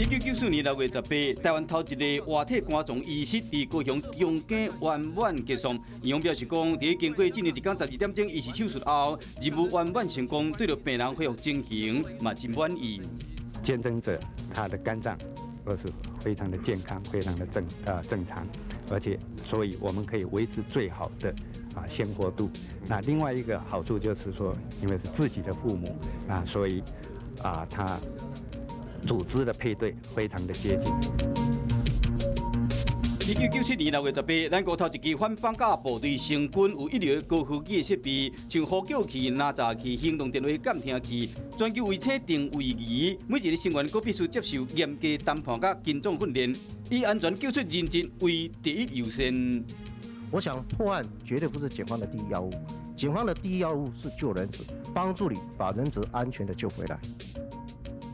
1994年6月18，台灣頭一例活體肝臟移植佇高雄長庚圓滿結束。醫院表示講，佇經過進行一工12點鐘移植手術後，任務圓滿成功，對著病人恢復情形嘛真滿意。捐贈者他的肝臟都是非常的健康，非常的正常，而且所以我們可以維持最好的鮮活度。那另外一個好處就是說，因為是自己的父母啊，所以他組織的配對非常的接近。1997年6月18，咱國頭一支反綁架部隊成軍，有一流高科技的設備，像呼叫器、藍牙器、行動電話監聽器、全球衛星定位儀，每一個成員閣必須接受嚴格談判佮跟蹤訓練，以安全救出人質為第一優先。我想破案絕對不是警方的第一要務，警方的第一要務是救人質，幫助你把人質安全的救回來。